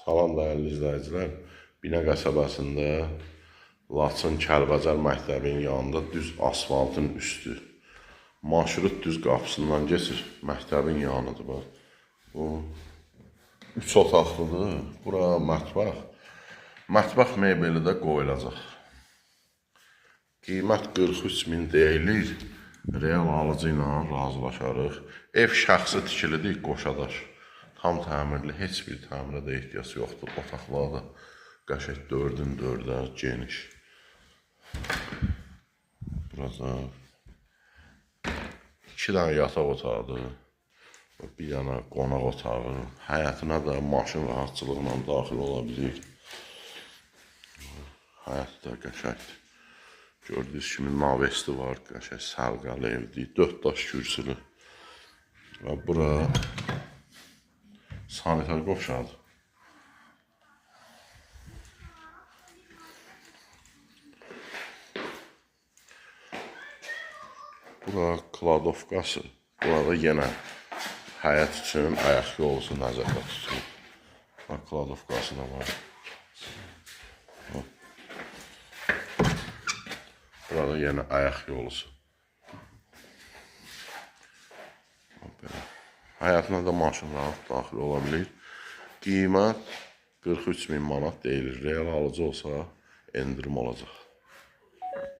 Salam dəyərli izləyicilər. Binə qəsəbəsində Laçın Kəlbəcər məktəbinin yanında düz asfaltın üstü. Marşrut düz qapısından keçir. Məktəbin yanıdır bax. Bu 3 otaqlıdır. Bura mətbəx. Mətbəx mebeli də qoyulacaq. Qiymət 43 min deyilir. Real alıcı ilə razılaşarıq. Ev şəxsi tikilidir, qoşadaş. Tam təmirli, heç bir təmirə də ehtiyac yoxdur. Otaqlar da qəşəng 4-ün 4-ə geniş. Burada 2 dənə yataq otağıdır. Bir dənə qonaq otağı. Həyətinə də maşın rahatçılıqla daxil ola bilir. Həyət də qəşəngdir. Gördüyünüz kimi navesti var, qəşəng sərqəli evdir. 4 daş kürsülü. Və bura sanitar qovşağıdır. Bura kladovkası. Burada yenə həyət üçün ayaq yolusu nəzərdə tutulub. Bax, kladovkası da var. Burada yenə ayaq yolusu. Belə. Həyətinə də maşın rahat daxil ola bilir. Qiymət 43 min manat deyilir. Real alıcı olsa endirim olacaq.